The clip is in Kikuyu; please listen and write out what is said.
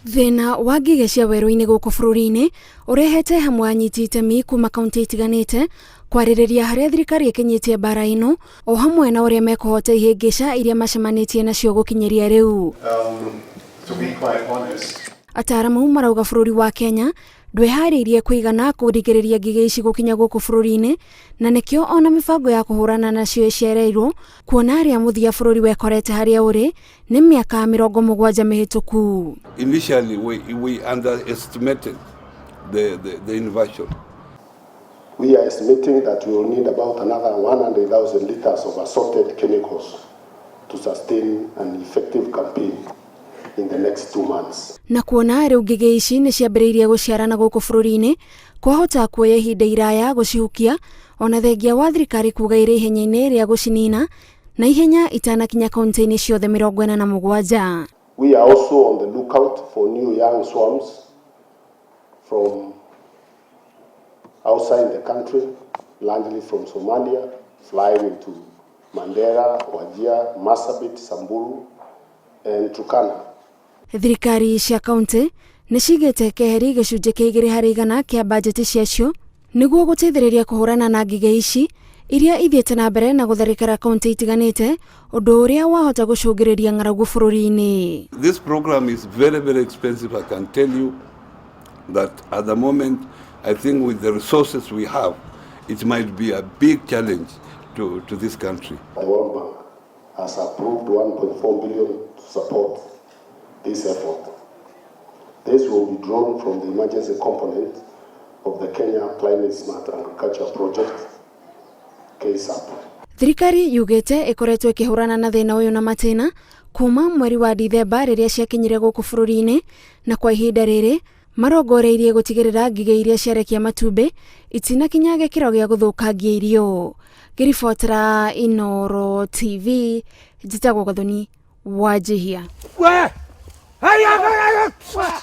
Thĩna wa ngigĩ cia werũ-inĩ gũkũ bũrũri-inĩ ũrehete hamwe anyiti itemi kuma kaunti itiganĩte kwarĩrĩria harĩa thirikari ĩkinyĩtie mbara ĩno o hamwe na ũrĩa mekũhota ihĩngĩca iria macemanĩtie nacio gũkinyĩria rĩu. To be quite honest, Ataramu marauga bũrũri wa Kenya ndwĩharĩirie kũigana kũrigĩrĩria ngigĩ ici gũkinya gũkũ bũrũri-inĩ, na nĩkĩo ona mĩbango ya kũhũrana nacio ĩcereirwo, kuona arĩa mũthia bũrũri wekorete harĩa ũrĩ nĩ mĩaka 70 mĩhĩtũku. Initially, we underestimated the invasion. We are estimating that we will need about another 100,000 liters of assorted chemicals to sustain an effective campaign in the next 2 months. Na kuona rĩu ngigĩ ici nĩ ciambĩrĩirie gũciarana gũkũ bũrũri-inĩ, kwahota kuoya ihinda iraya gũcihukia, ona thengia wa thirikari kuga ĩrĩ ihenya-inĩ rĩa gũcinina na ihenya itanakinya kaunti-inĩ ciothe 47. We are also on the lookout for new young swarms from outside the country, largely from Somalia, flying into Mandera, Wajir, Marsabit, Samburu, and Turkana. Thirikari cia kaunti nĩ cigĩte keheri gĩcunjĩ kĩa 2% kĩa bajeti ciacio nĩguo gũteithĩrĩria kũhũrana na ngigĩ ici iria ithiĩte na mbere na gũtharĩkĩra kaunti itiganĩte, ũndũ ũrĩa wahota gũcũngĩrĩria ng'aragu bũrũri-inĩ. This program is very, very expensive. I can tell you that at the moment, I think with the resources we have, it might be a big challenge to this country. The World Bank has approved 1.4 billion to support this effort. This will be drawn from the emergency component of the Kenya Climate Smart Agriculture Project, KSAP. Thirikari yugĩte ĩkoretwo ĩkĩhũrana na thĩna ũyũ na matĩna kuma mweri wa Dithemba rĩrĩa ciakinyire gũkũ bũrũri-inĩ, na kwa ihinda rĩrĩ marongoreirie gũtigĩrĩra ngigĩ iria ciarekia matumbĩ itinakinya gĩkĩro gĩa gũthũkangia irio. Ngĩribotera Inooro TV, njĩtagwo Gathoni Wanjihia. We! Haya, haya, haya!